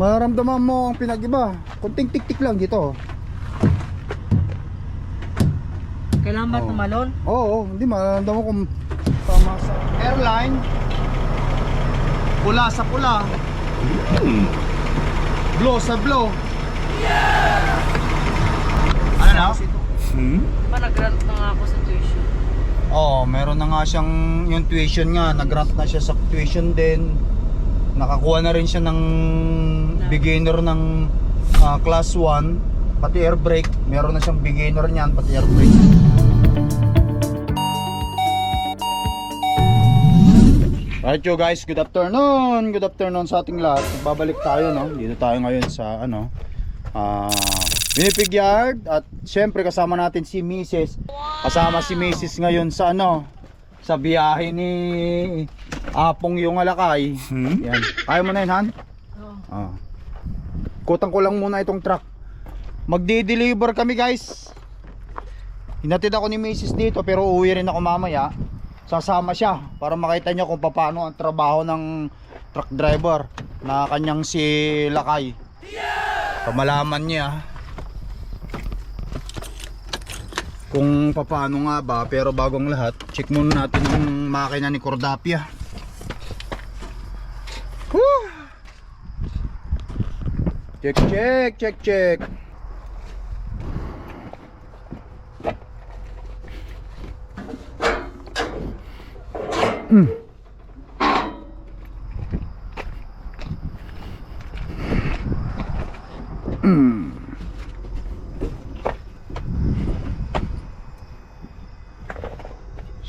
Mararamdaman mo ang pinag-iba. Kunting tik-tik lang dito. Kailangan ba tumalon? Oo, hindi mararamdaman mo kung tama sa airline. Pula sa pula. Blow sa blow. Ano na? Diba nag-grant na nga ako sa tuition? Oo, meron na nga siyang yung tuition nga. Nag-grant na siya sa tuition din. Nakakuha na rin siya ng beginner ng class 1. Pati air brake. Meron na siyang beginner niyan, pati air brake. Alright yo guys, good afternoon. Good afternoon sa ating lahat. Babalik tayo, no? Dito tayo ngayon sa Winnipeg Yard. At syempre kasama natin si Mrs. Kasama si Mrs. ngayon sa sa biyahe ni Apong yung Alakay. Yan. Kaya mo na yun, Han? Oo. Kutang ko lang muna itong truck. Magdi-deliver kami, guys. Hinatid ako ni Mrs. dito pero uuwi rin ako mamaya. Sasama siya para makita niyo kung paano ang trabaho ng truck driver na kanyang si Lakay. Pamalaman niya kung paano nga ba. Pero bagong lahat, check muna natin ang makina ni Cordapia. Woo! Check.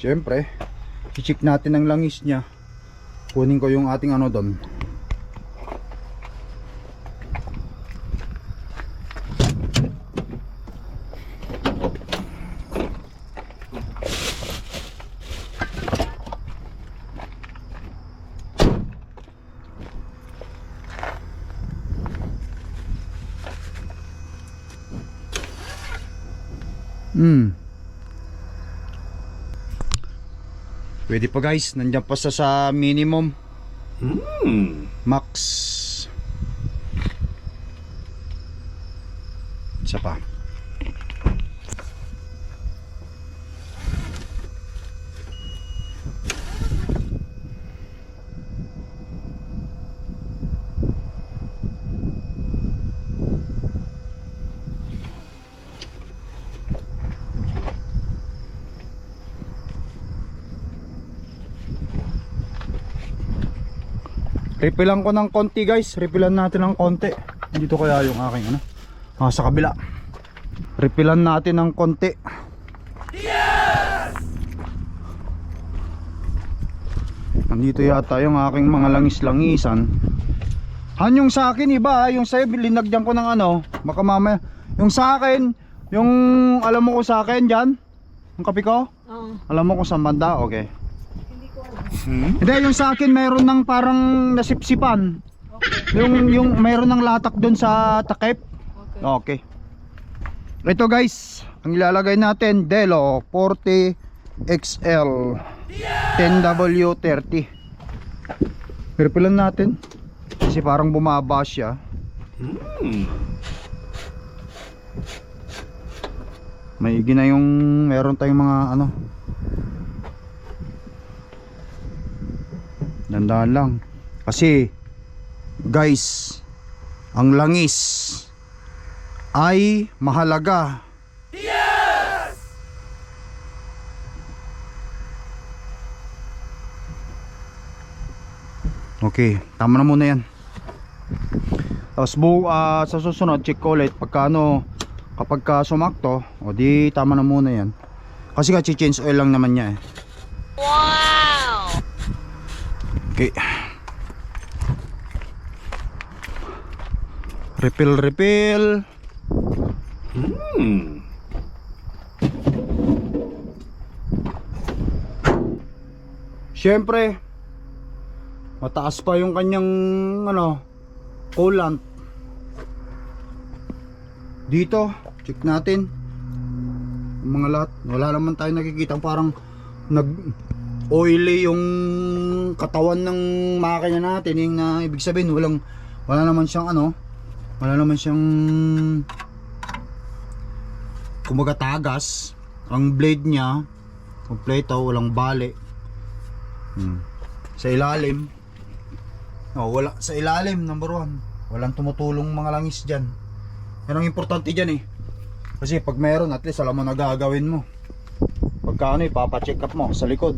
Siyempre, i-check natin ang langis niya. Kunin ko yung ating doon. Pwede pa guys, nandiyan pa sa minimum. Max. Isa pa. Repilan ko ng konti guys. Repilan natin ng konti. Dito kaya yung aking sa kabila. Repilan natin ng konti. Yes! Nandito yata yung aking mga langis-langisan. Han, yung sa akin iba. Yung sa'yo linagyan ko ng baka mamaya. Yung sa akin, yung alam mo ko sa akin dyan, yung kape ko? Oo. Alam mo kung saan banda? Okay. Hindi, yung sa akin mayroon ng parang nasipsipan. Okay. Yung mayroon ng latak doon sa takip. Okay. Ito guys, ang ilalagay natin Delo 40 XL 10W30. Piripilan natin kasi parang bumaba siya. Maigi na yung meron tayong mga Dandahan lang. Kasi guys, ang langis ay mahalaga. Yes! Okay, tama na muna yan. Tapos sa susunod check ko ulit pagka kapag sumakto, o di tama na muna yan. Kasi change oil lang naman niya Wow! Okay. Refill. Siyempre, mataas pa yung kanyang coolant. Dito, check natin. Yung mga lahat, wala naman tayo nakikita parang oily yung katawan ng makina natin, yung ibig sabihin walang Wala naman siyang ano, wala naman siyang kumbaga tagas. Ang blade niya kompleto, walang bali. Sa ilalim, wala sa ilalim, number 1. Walang tumutulong mga langis dyan. Yan ang importante dyan eh. Kasi pag meron, at least alam mo na gagawin mo. Pagka ano, ipapacheck up mo sa likod.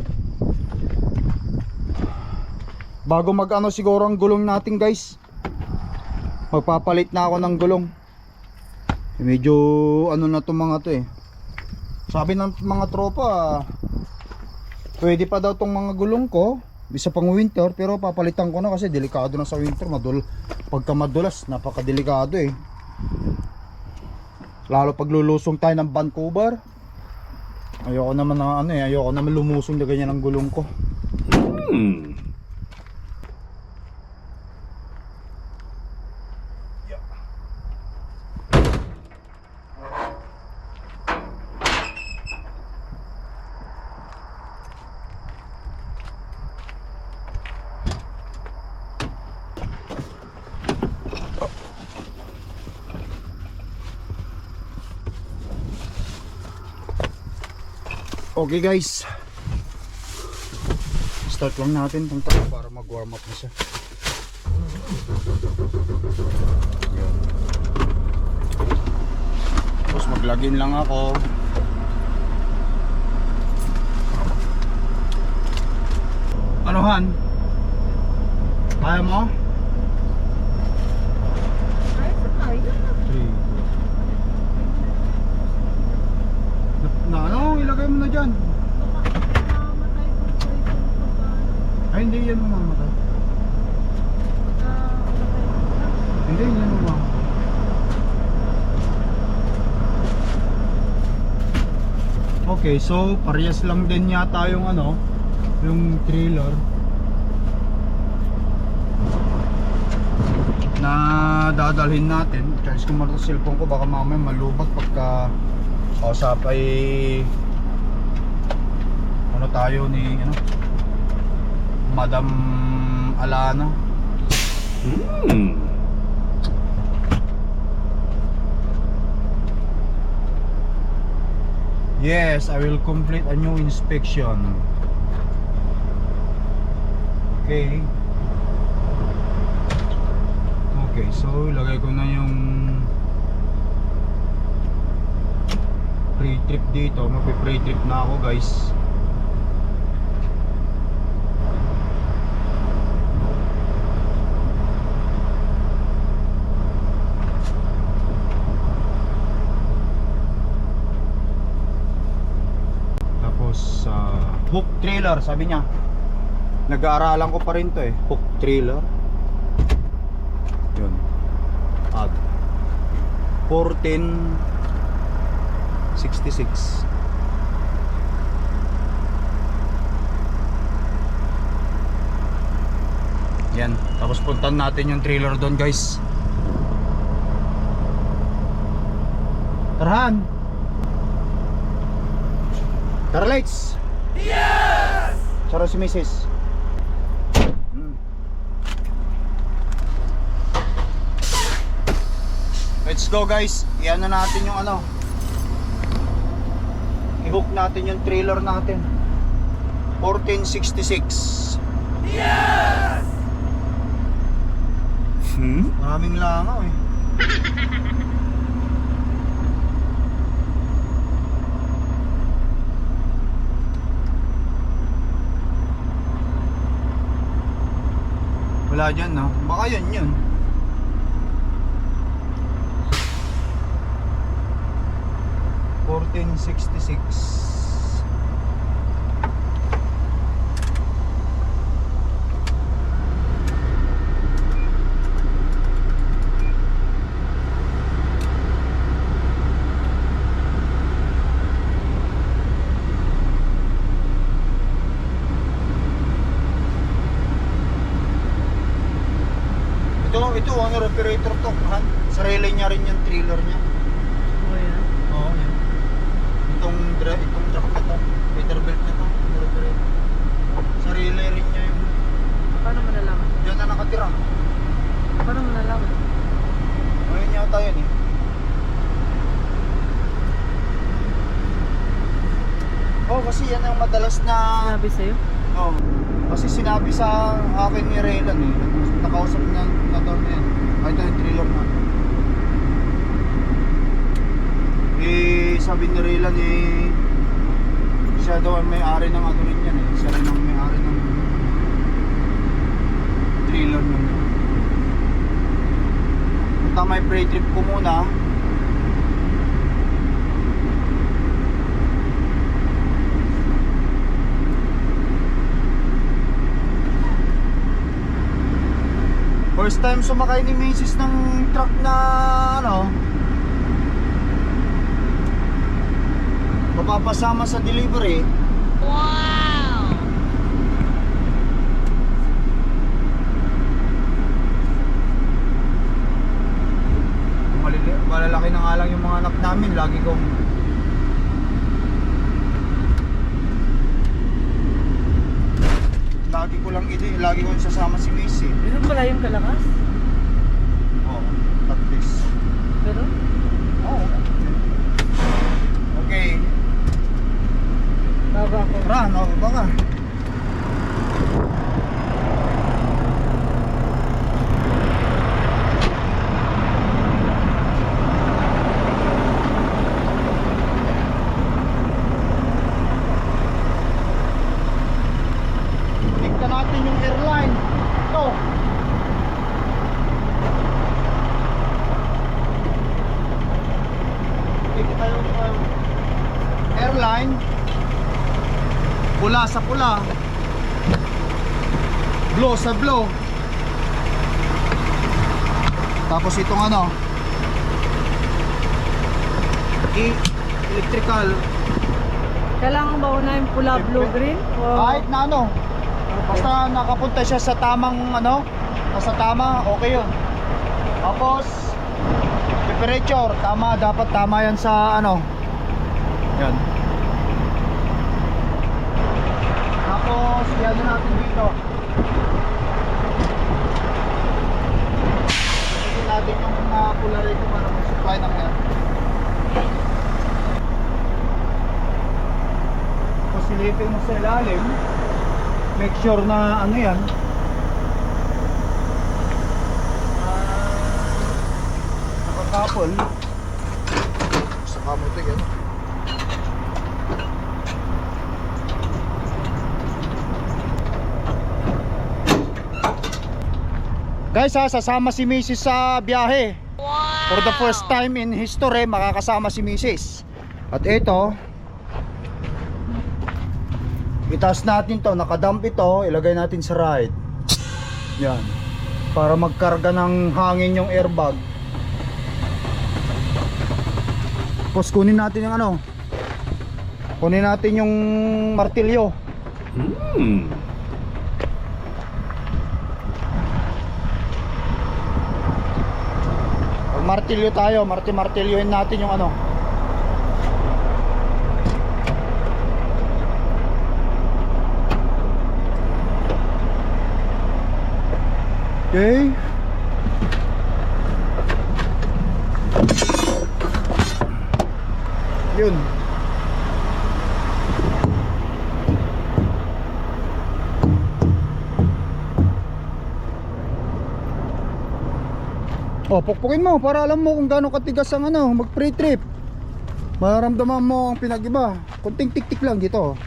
Bago mag ano siguro ang gulong natin guys, magpapalit na ako ng gulong. Medyo ano na to mga to eh. Sabi ng mga tropa, pwede pa daw tong mga gulong ko, isa pang winter, pero papalitan ko na kasi delikado na sa winter. Pagka madulas, napakadelikado eh. Lalo pag lulusong tayo ng Vancouver. Ayoko naman na ano eh, ayoko naman lumusong na ganyan ang gulong ko. Okay guys, start lang natin itong tao para mag warm up na siya. Yun. Tapos mag-login lang ako. Ano Han? Kaya mo? Ano, ilagay mo na dyan. Ay, hindi yan mamamatay. Hindi yan mamamatay. Okay, so parehas lang din yata yung ano, yung trailer na dadalhin natin. Charge ko muna sa cellphone ko, baka mamaya malubat pagka usapay ano tayo ni ano, Madam Alana. Yes, I will complete a new inspection. Okay. Okay, so ilagay ko na yung pre-trip dito. Magpe-pre-trip na ako guys. Tapos hook trailer sabi niya. Nag-aaralan ko pa rin to eh. Hook trailer. Yun. Ad 1466. Yan. Tapos puntan natin yung trailer doon guys. Tarhan. Tara lights. Yes! Charo si Mrs. Let's go guys. Iyan na natin yung ano. I-hook natin yung trailer natin. 1466. Yes! Maraming langaw eh. Wala dyan no? Baka yun. $1466. Ito owner operator to, Han. Sarili niya rin yung trailer niya. Oh, yan. Oo, yan. Itong truck na to, Peterbilt na to, owner operator. Sarili rin niya yung... Paano mo nalaman? Diyan na nakatira. Parang nalaman. Ngayon yata yun eh. Oh, kasi yan ang madalas na... Sinabi sa'yo? Oh, kasi sinabi sa akin ni Raylan eh. Nakausap niya na daw niya. Ay, ito yung trailer na. Eh, sabi ni Raylan eh, siya daw ang may-ari ng ano rin yan eh. Siya rin ang may-ari ng trailer nun. Punta may pre-trip ko muna. First time sumakay ni Macy's ng truck na ano, mapapasama sa delivery. Wow! Malalaki na nga lang yung mga anak namin. Lagi kong lagi kong sasama si Macy. Ganun pala yung kalakas? Oh, at least. Ganun? Oh. Okay. Baba ako. Tara, no, baka. Tignan natin yung airline. Ito. Tignan tayo airline. Pula sa pula. Blow sa blow. Tapos itong ano, electrical. Kailangan ba unahin pula, blue, green? O... Kahit na ano, basta nakapunta siya sa tamang ano, sa tama, okay yun. Tapos temperature, tama, dapat tama yan sa ano. Yan. Tapos yan natin dito. Tignan natin yung pula rito para mag-supply ng air. Tapos silipin mo sa ilalim. Make sure na ano yan, nakakapol. Saka mo ito yan. Guys ha, sasama si Mrs. sa biyahe. For the first time in history, makakasama si Mrs. At ito, itaas natin to, nakadump ito, ilagay natin sa ride. Yan. Para magkarga ng hangin yung airbag. Tapos kunin natin yung ano, kunin natin yung martilyo. Pag martilyo tayo, martilyoin natin yung ano. Okay. Yun. Oh, pukpukin mo para alam mo kung gaano katigas ang ano, mag pre-trip. Mararamdaman mo ang pinag-iba. Kunting tik-tik lang dito.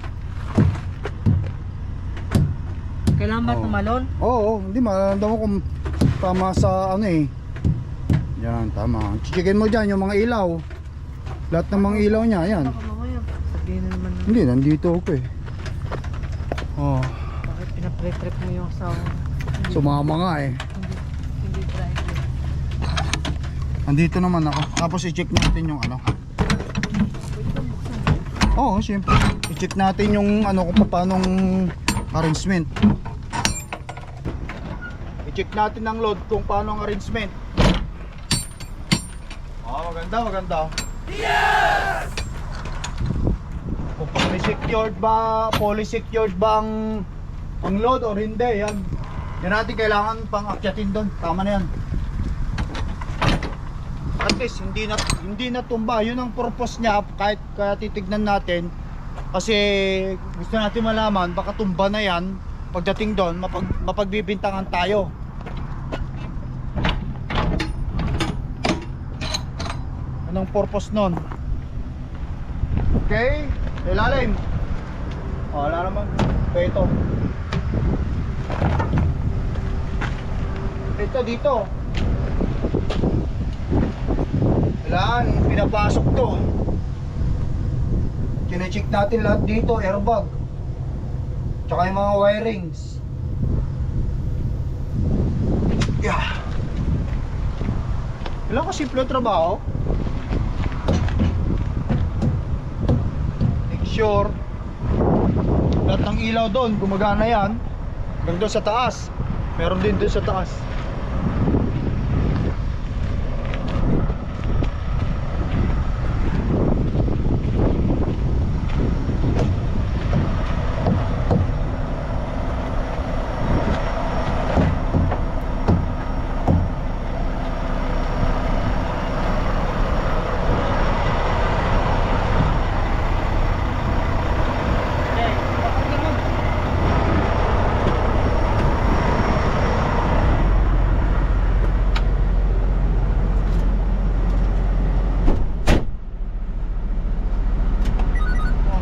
Kailangan ba tumalon? Oo, hindi mararamdaman mo kung tama sa ano eh. Yan, tama. Chichikin mo dyan yung mga ilaw. Lahat ng mga ilaw niya, yan. Baka mamaya, sabihin na naman na, Hindi, nandito ako eh. Oh, bakit pinapre-trip mo yung asawa? sumama nga eh. Hindi drive. Nandito naman ako. Tapos i-check natin yung ano. Oo, siyempre. I-check natin yung ano kung paanong arrangement. I-check natin ang load kung paano ang arrangement. Oh, maganda, maganda. Yes! Kung fully secured ba ang load or hindi, yan. Yan natin kailangan pang akyatin doon. Tama na yan. least hindi na tumba. Yun ang purpose niya, kahit kaya titignan natin kasi gusto natin malaman baka tumba na yan. Pagdating doon mapagbibintangan tayo. Anong purpose nun? Okay, ilalim. Wala naman. Ito. Ito dito. Kailangan pinapasok to. Kine-check natin lahat dito, airbag. Tsaka yung mga wirings. Yeah. Kailangan ko simple ang trabaho. Make sure lahat ng ilaw doon gumagana yan. Hanggang doon sa taas. Meron din doon sa taas.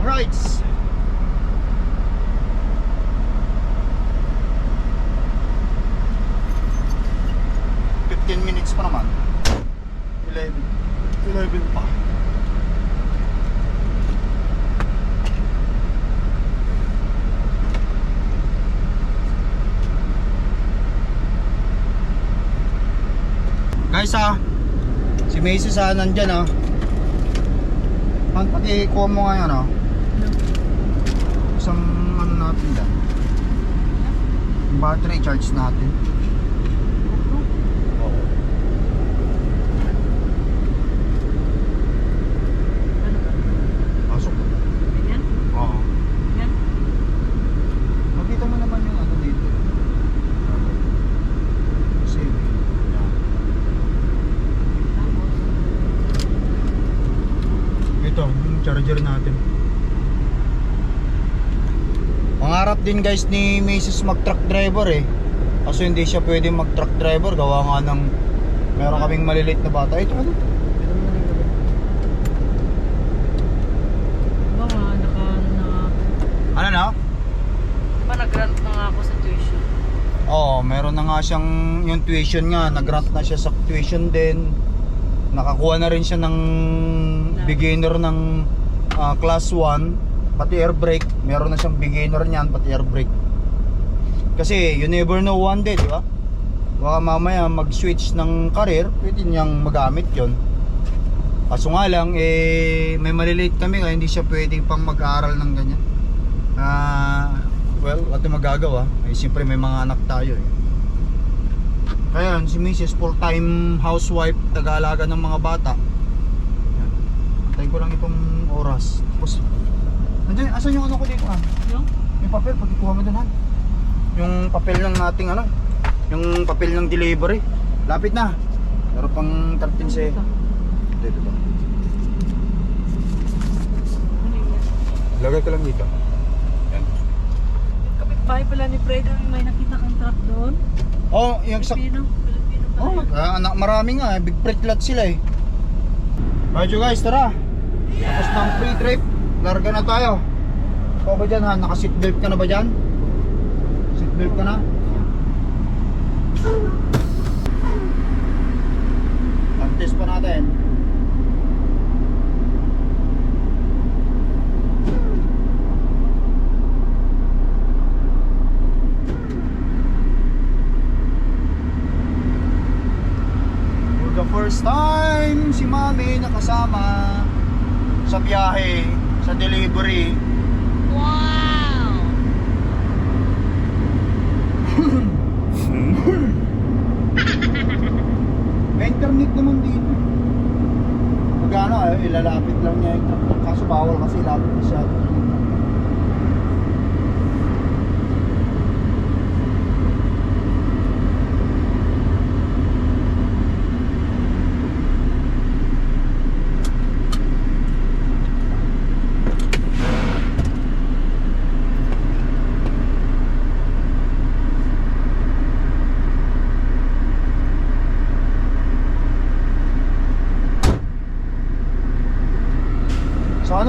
Rights. Minutes pa naman. 11 pa. Guys si Macy nandyan pati-kuha mo ngayon isang ano natin dyan, yung battery charge natin. Pasok. Ganyan? Oo. Yan? Makita mo naman yung ano dito. Save. Yan. Tapos, Ito, yung charger natin. Pangarap din guys ni Mrs. mag-truck driver kaso hindi siya pwedeng mag-truck driver gawa nga ng meron kaming maliliit na bata. Ito ano? ba nga, Ano na? Diba nag-grant na nga ako sa tuition? Oo, meron na nga siyang yung tuition nga, nag-grant na siya sa tuition din. Nakakuha na rin siya ng beginner ng class 1. Pati air brake, meron na siyang beginner niyan, pati air brake. Kasi you never know one day, di ba? Baka mamaya mag-switch ng career, pwede niyang magamit yon. Kaso nga lang, may malilate kami kaya hindi siya pwedeng pang mag-aaral ng ganyan. Well, what magagawa? Siyempre may mga anak tayo Kaya si Mrs. full-time housewife, taga-alaga ng mga bata. Yan. Tayo ko lang itong oras. Tapos, asan yung ano ko dito Yung? Yung papel, pagkikuha mo dun yung papel ng nating yung papel ng delivery. Lapit na. Pero pang 13 Dito ba? Ano yun? Lagay ko lang dito. Yan. Kapitbahay pala ni Fred, may nakita kang truck doon. Oh, yung sa... Filipino pala. anak marami nga big break lot sila Alright you guys, tara. Tapos ng free trip. Larga na tayo. Ikaw ba dyan naka-seatbelt ka na ba dyan? Seatbelt ka na? Pag-test pa natin. For the first time, si Mami nakasama sa biyahe, sa delivery. Wow! May internet naman dito. Magkano ilalapit lang niya yung truck. Kaso bawal kasi ilapit masyado.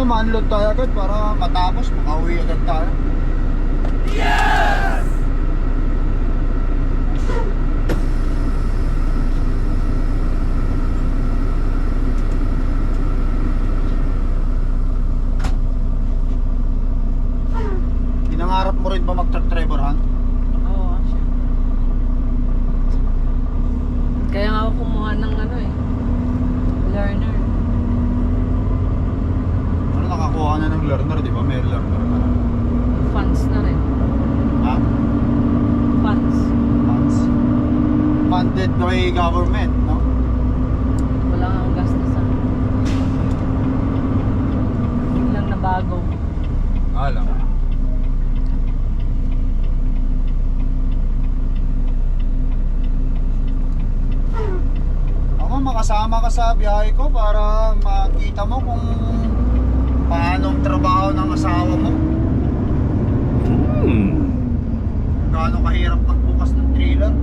ma-unload tayo agad para matapos, makauwi agad tayo. Pinangarap mo rin ba mag-truck driver, Han? Oo, siya. Kaya nga ako kumuha ng ano eh. Learner. Ano, nakakuha na ng learner, di ba? May learner ka na. Funds na rin. Ha? Funds. Funds? Funded by government, no? Wala nga akong gastusan. Yun lang na bago. Alam. Ako, makasama ka sa biyahe ko para makita mo kung paano ang trabaho ng asawa mo. Gaano kahirap magbukas ng trailer.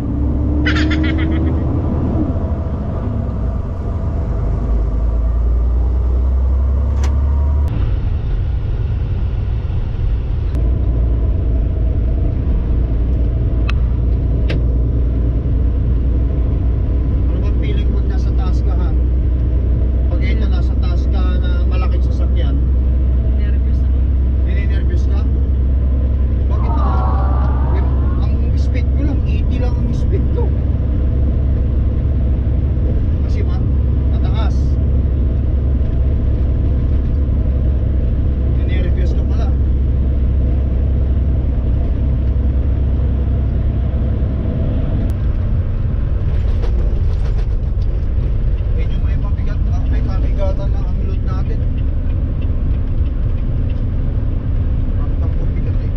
Ano bang feeling pag nasa taas ka, ha? Pag ito nasa taas ka na malaking sasakyan, Nervous ako. nininervyos ka? Bakit naman? Ang speed ko lang, 80 lang ang speed ko. Kasi mataas. Nininervyos ka pala. Medyo may pabigat, may pabigatan lang ang load natin. Ramdam ko bigat eh.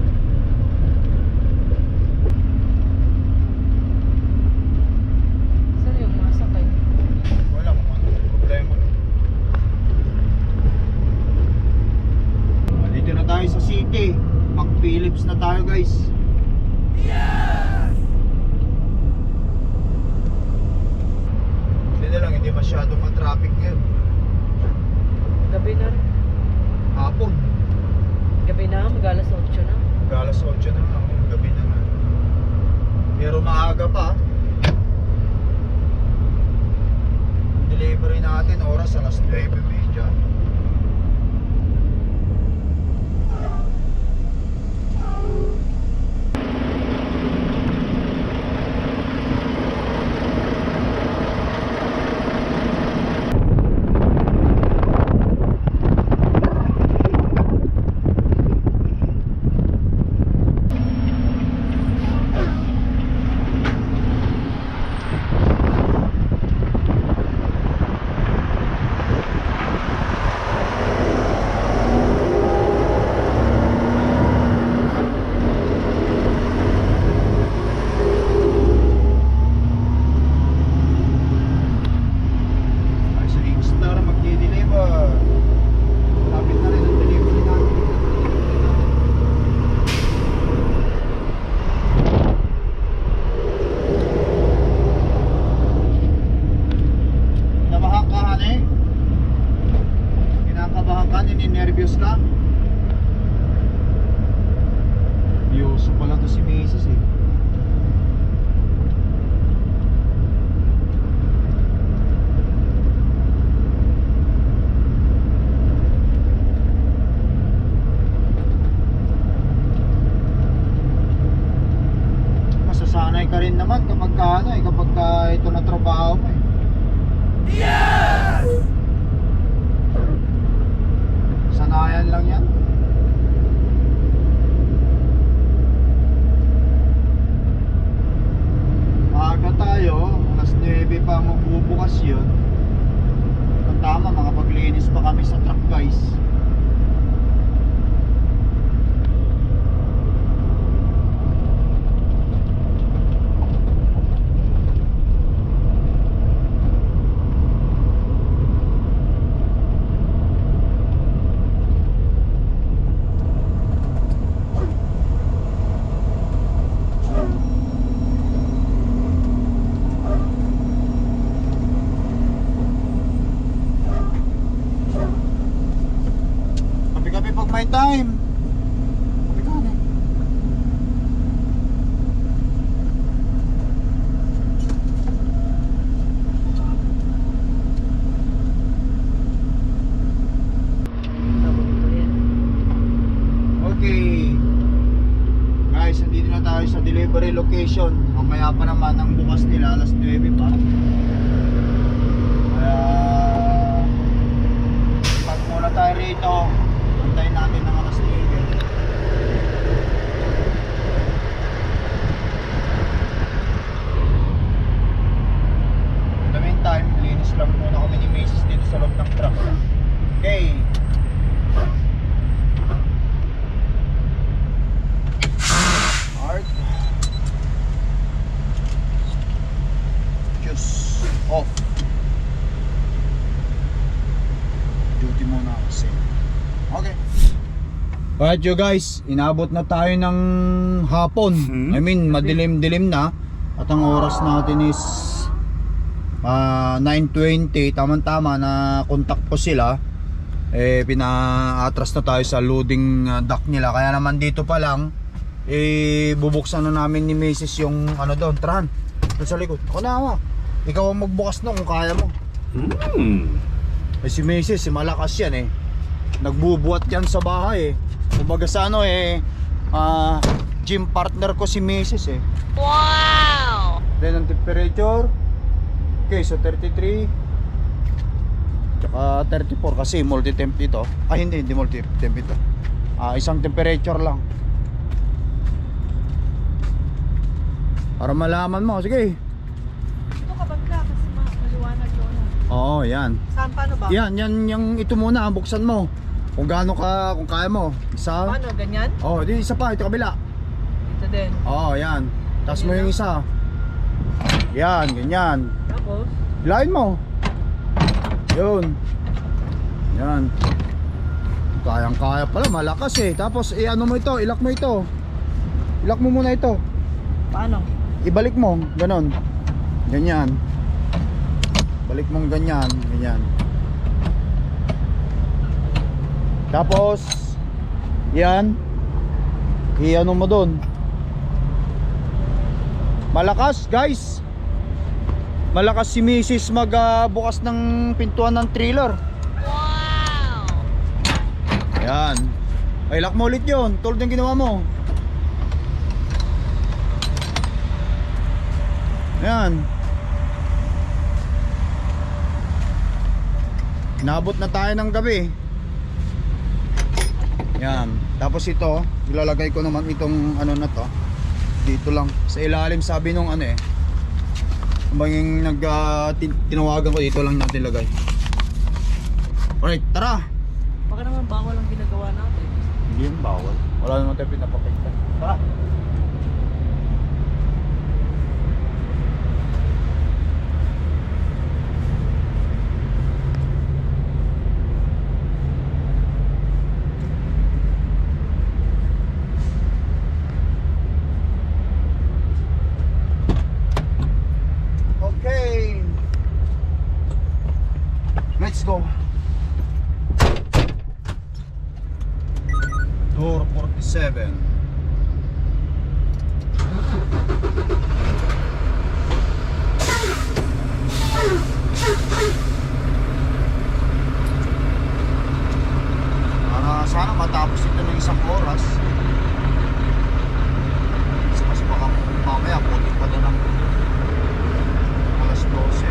Saan yung mga sakay? Wala mo man, problema. Dito na tayo sa city. Mac Phillips na tayo, guys. Hindi na lang, hindi masyadong ma-traffic ngayon. Gabi na rin. Hapon, Gabi na, mag-alas 8 na. galas 8 na nga, gabi na nga. Pero maaga pa. Delivery natin oras alas 9:30. Ay, sa Instar magdi-deliver. Lapit na rin ang delivery natin. Kinakabahan ka, hane? Kinakabahan ka, nininervyos ka? Yoso pala to si Mrs. eh. Masasanay ka rin naman kapag ka, kapag ka ito na trabaho mo eh. Sanayan lang yan. Maaga tayo, alas 9 pa magbubukas yun. Ang tama, makapaglinis pa kami sa truck, guys. time. Okay. Guys, nandito na tayo sa delivery location. Mamaya pa naman ang bukas nila, alas 9 pa. Kaya pag muna tayo rito, antayin natin ng alas 9. In the meantime, linis lang muna kami ni Macy's dito sa loob ng truck. Okay. Hard. Just off. Duty muna kasi. Okay. Alright you guys, inabot na tayo ng hapon. I mean, madilim-dilim na. At ang oras natin is 9:20. Tama-tama na contact ko sila. Pina-atras na tayo sa loading dock nila. Kaya naman dito pa lang bubuksan na namin ni Mrs. yung ano doon, tran doon sa likod. Ako na ako. Ikaw ang magbukas na kung kaya mo. Si Mrs. si malakas yan nagbubuhat yan sa bahay kumbaga sa ano gym partner ko si Mrs. Wow! Then ang temperature, okay, so 33 tsaka 34 kasi multi-temp ito. Hindi multi-temp ito. Isang temperature lang. Para malaman mo, sige. Ito kabagla kasi maliwanag doon. Oo, yan. Saan, paano ba? Yan, yung ito muna, buksan mo. Kung gaano ka, kung kaya mo. Isa. Paano, ganyan? Di isa pa, ito kabila. Ito din. Yan. Tapos mo yung isa. Yan, ganyan. Tapos? Hilahin mo. Yun. Yan. Kayang-kaya pala, malakas Tapos ano mo ito, ilak mo ito. Ilak mo muna ito. Paano? Ibalik mo, ganon. Ganyan. Balik mong ganyan, ganyan. Tapos yan. I-ano mo doon. Malakas, guys. Malakas si Mrs. magbukas ng pintuan ng trailer. Wow! Yan. Ay, lock mo ulit yun. Tulad ng ginawa mo. Yan. Nabot na tayo ng gabi. Yan. Tapos ito, ilalagay ko naman itong ano na to. Dito lang sa ilalim, sabi nung banging tinawagan ko, dito lang natin lagay. Alright, tara. Baka naman bawal ang ginagawa natin. Hindi yung bawal. Wala naman tayo pinapakita. Tara. Okay. Let's go. Door 47. Sana matapos ito ng isang oras. Kasi baka mamaya puti pa na ng alas 12.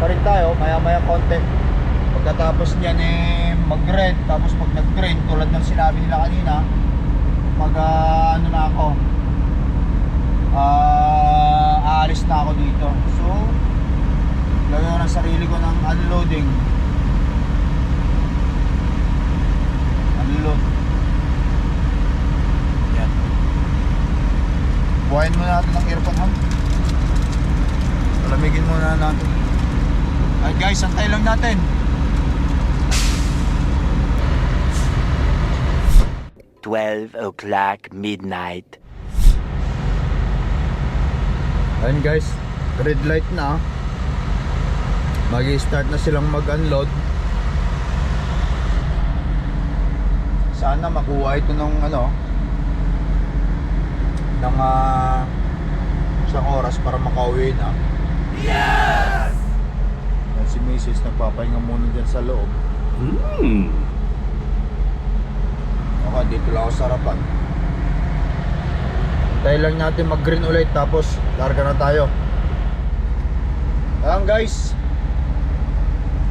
pa rin tayo, maya-maya konti. Pagkatapos niyan mag-grind, tapos pag nag-grind, tulad ng sinabi nila kanina, ano na ako, aalis na ako dito. So, gawin ko ng sarili ko ng unloading. Unload. Yan. Buhayin muna natin ng earphone, ha? Palamigin muna natin. Alright guys, antay lang natin. $12 midnight. Ayun guys, red light na. Mag-i-start na silang mag-unload. Sana makuha ito ng ng isang oras para makauwi na. Yes! Yan si Mrs. nagpapahinga muna dyan sa loob. Okay, dito lang ako sa harapan. Tayo lang natin mag-green ulit, tapos larga na tayo. Ayan guys,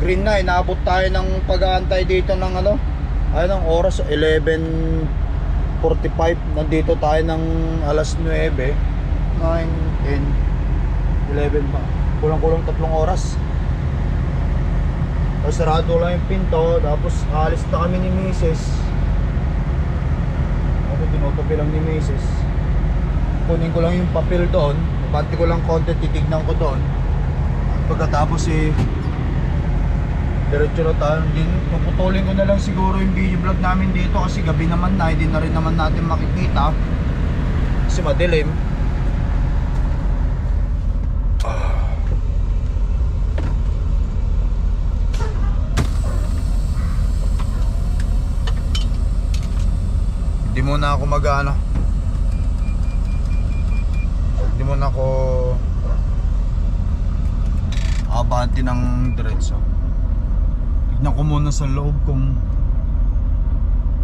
green na, inaabot tayo ng pag-aantay dito ng anong oras, 11:45. Nandito tayo ng alas 9, 9, 10, 11 pa. Kulang-kulang 3 oras. Tapos sarado lang yung pinto, tapos alis na kami ni Mrs. Ako tinutupi lang ni Mrs. Kunin ko lang yung papel doon, pati ko lang konti, titignan ko doon. At pagkatapos diretso na tayo. Puputulin ko na lang siguro yung video vlog namin dito kasi gabi naman na, hindi na rin naman natin makikita kasi madilim. Hindi muna ako hindi muna ako abanti ng diretso. Tignan ko muna sa loob kung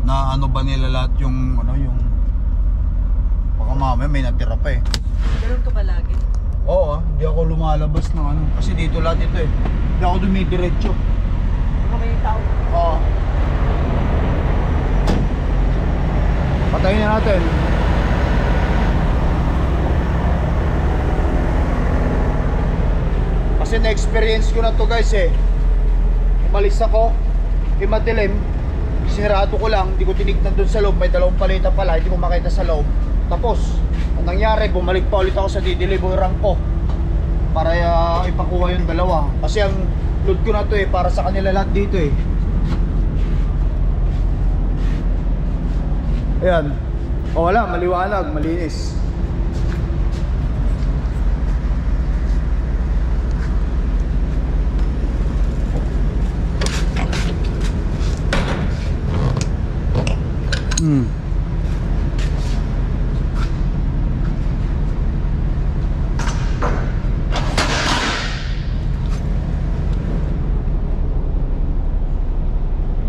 na ba nila lahat yung baka mamaya may natira pa eh. Ganun ka palagi? Oo, hindi ako lumalabas ng kasi dito lahat ito eh. Hindi ako dumidiretso. Baka may tao. Oo. Patayin na natin. Kasi na-experience ko na to guys eh. Umalis ako, madilim, sinarado ko lang, hindi ko tinignan doon sa loob, may 2 palita pala, hindi ko makita sa loob. Tapos, ang nangyari, bumalik pa ulit ako sa dideliveran ko para ipakuha yung 2. Kasi ang load ko na to eh, para sa kanila lahat dito eh. Ayan. O wala, maliwanag, malinis.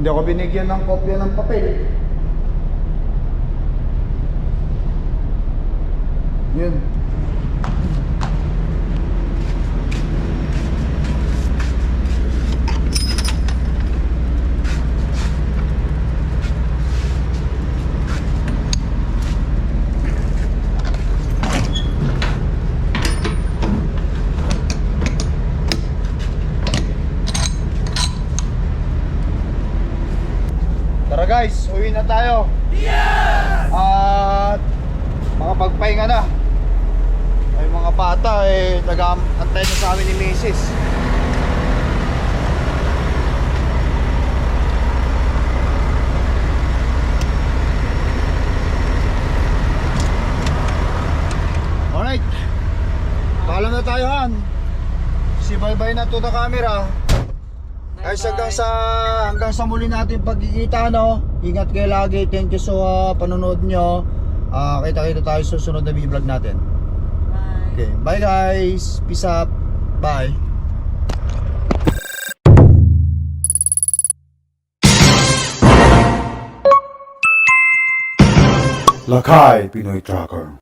Hindi ako binigyan ng kopya ng papel. Yun. Tara guys, uwi na tayo. Yes! At makapagpahinga na. Ay mga bata nag-aantay na sa amin ni Mrs. Alright. Paalam na tayo Han. Si bye-bye na to the camera. Ay hanggang sa muli natin pagkikita Ingat kayo lagi. Thank you sa panonood nyo. Kita-kita tayo sa susunod na vlog natin. Bye. Okay, bye guys. Peace up. Bye. Lakay Pinoy Tracker.